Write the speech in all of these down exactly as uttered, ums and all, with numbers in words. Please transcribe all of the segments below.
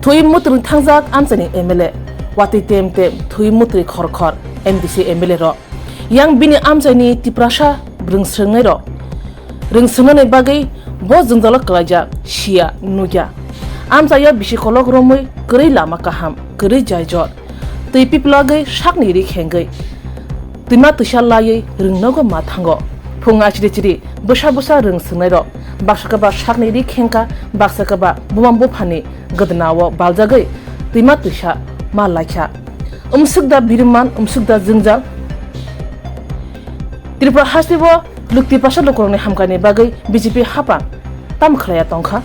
Thwi mwtwrwng thangjak amchaini M L A, watwi tem tem thwi mwtwrwi khor khor M D C M L A rok. Yang bini amchaini Tiprasa rwng srwngnai rok, rwng swngnani bagwi bo jwngjalo kwlaijak siya nukya. Amchaio bisi kolok romwi kwrwi lama kaham, kwrwi jaijor, twi piplagwi sakni ri khengwi twima twisa laiwi rwng nogo ma thango. Phung achiri chiri bwsa bwsa rwng swngnai rok baksa kaba sakni ri khengka, baksa kaba buma buphani gwdnao baljagwi twima twisa ma laikha. Umsukda biriman, umsukda jwngjal. Tripura hasteo luk Tiprasa lukurokni hamkani bagwi B J P hapang tamo khlaiya tongkha.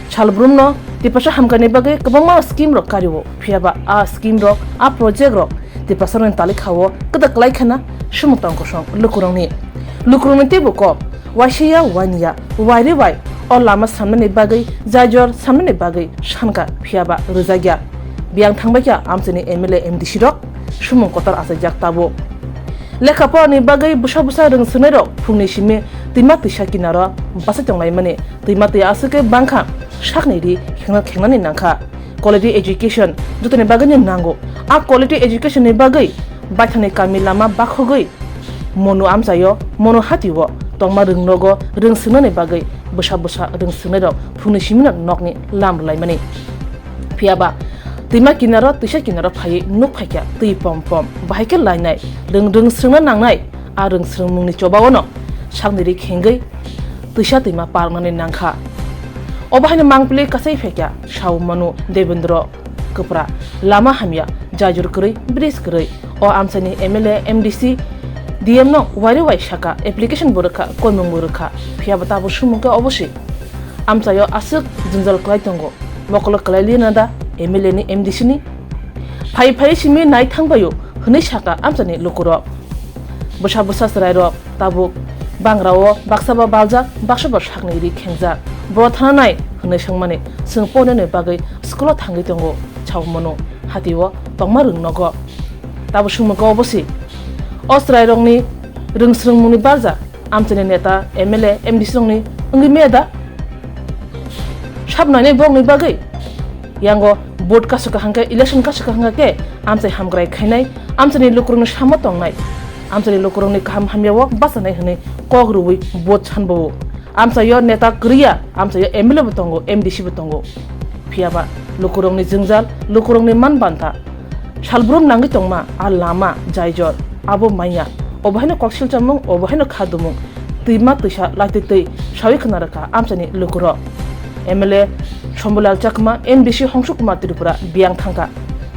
Salbrumno Tiprasa hamkani bagwi kwbangma scheme rok kario, phiyaba a scheme rok, a project rok Tiprasa rokni talikhao kwtak kwlai khana sumung tong kosong lukurokni. Lukurokni teibo kok, waisiya waniya, wairi wai o lama samnani bagwi, jaijor samnani bagwi sankha, phiyaba rwjakya. Biyang thangbaikha amchaini M L A M D C rok, sumung kotor achaijak tabuk. Lekha porani bagwi bwsa bwsa rwng swngnai rok phungni simi twima twisa kinaro bachai tonglaimani, twima twi aswk khe bangkha sakni ri khengna, khengnani nangkha. Quality education jotoni bagwino nango. A quality education ni bagwi baithangni kami lama bakhogwi Monu amchaio, Monu hatio tongma rwng nogo rwng swngnani bagwi bwsa bwsa rwng swngnai rok phungni simino nokni lam rwlaimani. Phiyaba twima kinaro twisa kinaro phaiwi nuk phaikha twi pom pom, bahai khe lainai rwng, rwng srwngna nangnai. A rwng srwngmungni chobaono sakni ri khengwi twisa twima parnani nangkha. Obo haino mangpili kasai phaikha, sao manu Debendra Kwpra, lama hamya, jaijor kwrwi, bridge kwrwi. O amchaini M L A, M D C, D M no wairi wai saka, application bo rwkha, koimung bo rwkha, phiyaba tabuk sumung khe obo se. Amchaio aswk jwngjal kwlai tongo, mokolo kwlai lina da M L A ni, M D C ni? Phai phai simi nai thang baio hwnwi saka amchaini lukurok. Bwsa bwsa chwrairok tabuk bangrao baksa ba baljak, baksa ba sakni ri khengjak. Bo thananai hwnwi swngmani, chwng porinani bagwi school-o thangwi tongo, sao mano hatio tongma rwng nogo. Tabuk swngmung khe obo se. O chwrairokni rwng srwngmungni barja amchaini neta, M L A, M D C rokni wngwi maya da? Sab nainai bokni bagwi? Yango vote kasu kaham khe, election kasu kaham khe amchai hamkrai khainai, amchaini lukurokni samo tongnai, amchaini lukurokni kaham hamyao bachanai hwnwi kok rwui vote sanbo-o. Amchaio neta kwrwiya, amchaio M L A bo tongo, M D C bo tongo. Phiyaba lukurokni jwngjal, lukurokni man banta, salbrum nangwi tongma a lama, jaijor, abo manya. Obo haino kok silchamung, obo haino khadumung. Twima twisa laitwi twi sawi khna rwkha amchaini lukurok. M L A Shambhulal Chakma, M D C Hongsuk Kumar Tripura biyang thangkha.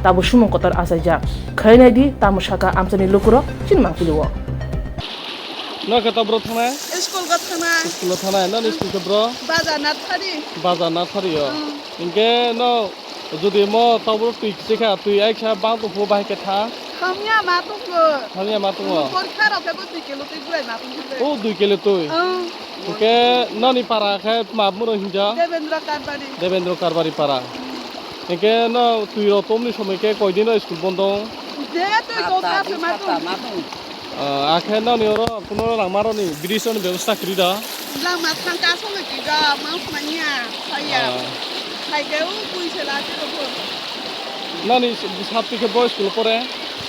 Tabuk sumung kotor achaijak. Khainai di tamo saka amchaini lukurok chini mangpili-o. No khe to bro thangnai? School go thangnai. School-o thangnai. Noni school khe bro? Baja Nathari. Baja Nathari-o. Hmm. Hinkhe no jodi mo tobro twi kichikha, twi aiksa bang tongphu bahai khe tha? Hamya ma tongphu. Hamya ma tongo? Porikha rok khe bo dui kilo twi gurai ma tongphu. O dui kilo twi? Hmm. Hinkhe noni para khe tma muro hinja? Devendra Karbari. Devendra Karbari para. Hinkhe no twi rok tomni somoi khe koi din o school bondo? Je twi ko kha se ma tong. Ah, akhe noni oro kuno langmarokni bridge-rokni bebosta kwrwi da? Langma thangka asole twi da, mangsa manya, saya. Ah. Saike u bui se la tiro bo. Noni s-, sapti khe bo school pore?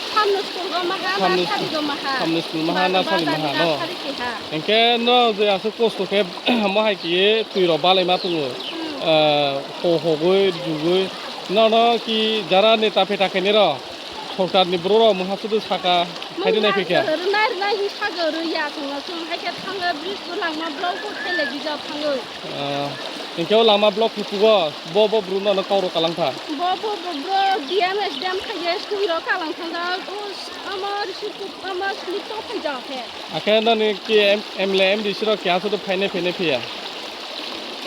Samno school rw maha, samno nursery school, rw maha. Samno school maha, ba-, nursery ba-, maha, no? Nursery keha. Hinkhe no je aswk kosto khe mo hai khe twi rok balai ma tongo. Hmm. Ah, ho hogwi, jugwi. Nono ki jara neta peta khainai rok? Sorkarni borok rok mungha sudu saka, haidi nai phikha. Mungha rwnai rwnai hi sago rwya chwngno, chwng haikhe thango bridge bo langma block bo khaile bijak thango. Ah, hinkhe o lama block khe kugo, bo, bo bru nono kok rok kalang kha. Bo, bo, bo, bro D M S D M khaye twi rok kalang thang jak, o s-, omo risi kuk, omo slip tok khai jak khe. Akhe noni ki M-, M L A M D C rok keha sudu phainai phainai phiya?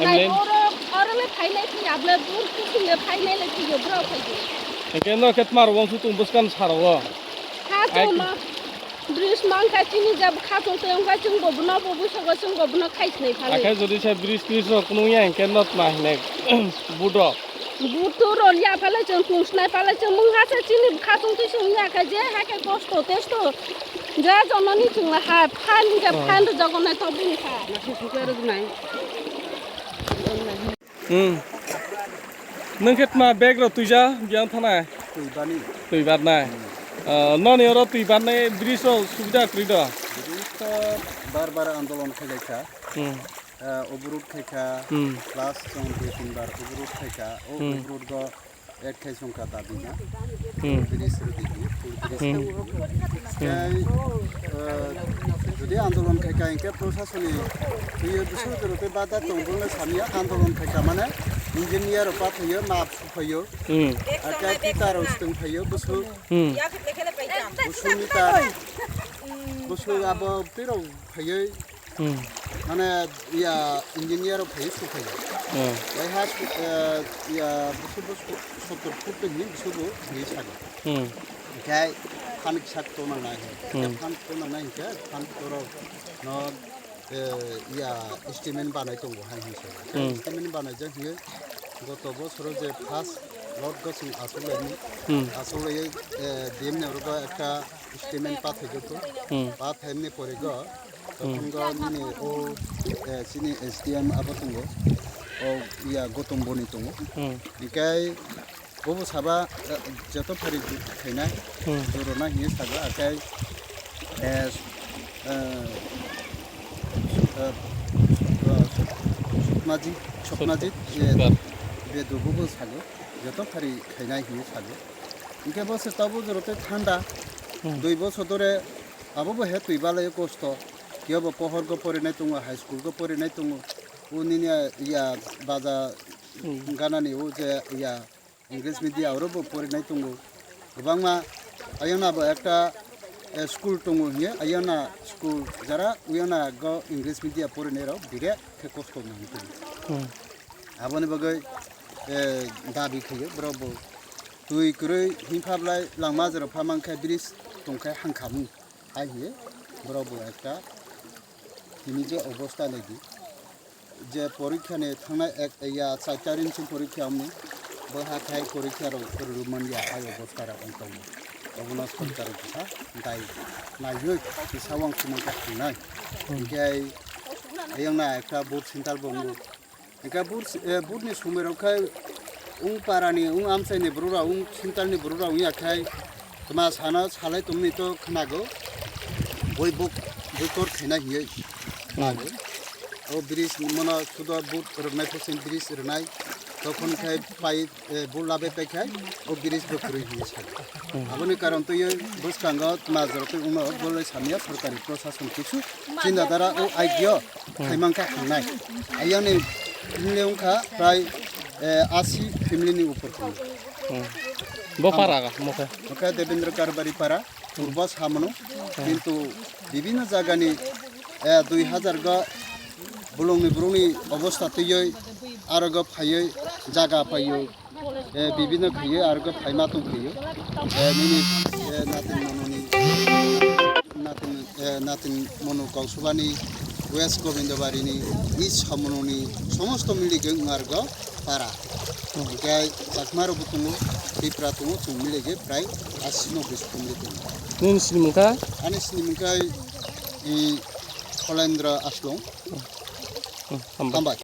Nai M L A oro, oro le phainai phiya, ble bur kusing le phainai le phiya, bro phaiya. Hinkhe no khe tma rok wngsu tung bwskan sa rok o? Kha ai chwng ma, bridge mang kha chini jab kha chwng twi wng kha chwng bo bono bo bwskango chwng bo bono khai sinai phalwi. Akhe jodi se bridge tris rok nung ya hinkhe no tma hinai but rok? But to rol ya phalai chwng tung sinai phalai chwng mung ha se chini kha chwng twi se wng ya kha je ha khe kosto testo. Ja jononi chwngla ha phan hwnkhe phan rwjago naithok bini kha. Hmm. Nwng khe tma bag rok twija biyang thanai? Twi bani. Twi barnai. Hmm. Ah, noni oro twi barnai bridge rok subida kwrwi do? Bridge to bar bar andolon khailai kha. Hmm. Ah, obrut khai kha. Hmm. Last chwng dui tin bar obrut khai kha. O Hmm. obrut go ek khai songkha dabi na. Hmm. Bridge rwdi di, full bridge Hmm. khai. Hmm. Khai, ah, jodi andolon khai kha hinkhe prosasoni twiyo bwswk rwtwi bada tong bwlwng samya andolon khai kha mane engineer rok pa thwiyo ma phaio. Hmm. Aka kita rok swtwng phaio busu. Hmm. Busu mita. Busu abo twi rok phaioi. Hmm. Mane ya engineer rok phaioi su phaio. Hmm. Waiha, eh, ya busu busu sottor foot ni busu bo phaioi sani. Hmm. Khai phan kisa to nang nai. Hmm. Phan to nang nai khe phan to rok no eh, ya, statement banai tongo hai hinwi saka. Hmm. Statement banai jak hinwi goto bosoro je first lot go chwng achuk laini, Hmm. achuk laiwi, eh, D M ni orogo ekta statement pathai joto. Hmm. Pathaimni pore go, Hmm. tokon go nini o, eh, chini S D M abo tongo. O, ya, Gotom Boni tongo. Hmm. Hinkhe Bobo saba, eh, joto phari ju-, khainai, Hmm. jurona hinwi sago, akhai, eh, eh, eh, eh, Sukmaji, Sukmaji, eh, Sukmar. Bedu bobo sago, joto phari khainai hinwi sago. Hinkhe bo se tabo joro tei thanda, Hmm. dui bosor dore abo bo he twi balai kosto, kebo pohor go porinai tongo, high school go porinai tongo, o nini ya baja Hmm. ganani o je ya English medium oro bo porinai tongo. Kwbangma ayana bo ekta, eh, school tongo hiye, ayana school jara uyana go English medium porinai rok direct khe kosto nang tongo. Hmm. Aboni bagwi, eh, dabi khayo borok bo twi kwrwi himkha bwlai langma jora pha mankhe bridge tongkhe hangkha mung hai hiye borok bo ekta tini je obosta nai di. Je porikha ni thangnai ek, ya, char tarik ni porikha wngmani, bo hathai porikha rok rwmani ya hai obosta rok wng tongo. Obono sorkar kisa dai naiwi kisa wng sumang kha thangnai. Hinkhe ayang na ekta vote center bo wngo. Hinkhe vote, eh, vote ni somoi rok khai wng para ni, wng amchai ni borok rok, wng center ni borok rok wng ya khai Tma sana salai tongni to khnago, boi bok, boi kor khaina hiye khnago. O bridge mono sudo but rwnai, phosen bridge rwnai, tokon khai pai, eh, but labai pai khai, o bridge bo kwrwi hiye sai. Hmm. Aboni karon twiyo bwskango tma jora twi uno bolai samya sorkari prosason kisu chinta dara o idea Hmm. khaimang kha khangnai. Ayang ni family wngkha prai, eh, asi family ni upor khe. Hmm. Bo para ga, mo khe? Mo khe Devendra Karbari para, Hmm. Purbo Samano. Hmm. Kintu bibhinno jaga ni, eh, dui hajar go bolong ni borok ni obosta twiwi aro go phaiwi jaga phaiwi. Eh, bibhinno khaiyo, aro khe phaima tong khaiyo. Eh, nini, eh, natin mononi, natin, eh, natin mono Kausubani, West Gobindabari ni, East Samononi, somosto milige wng argo para. Hinkhe Chakma rokbo tongo, Tipra tongo, chwng milige prai asi no bwswk family tongo. Nini sinimung kha? Ani sinimung kha, i, Holendra Aslong. Hmm, hambai. Hambai.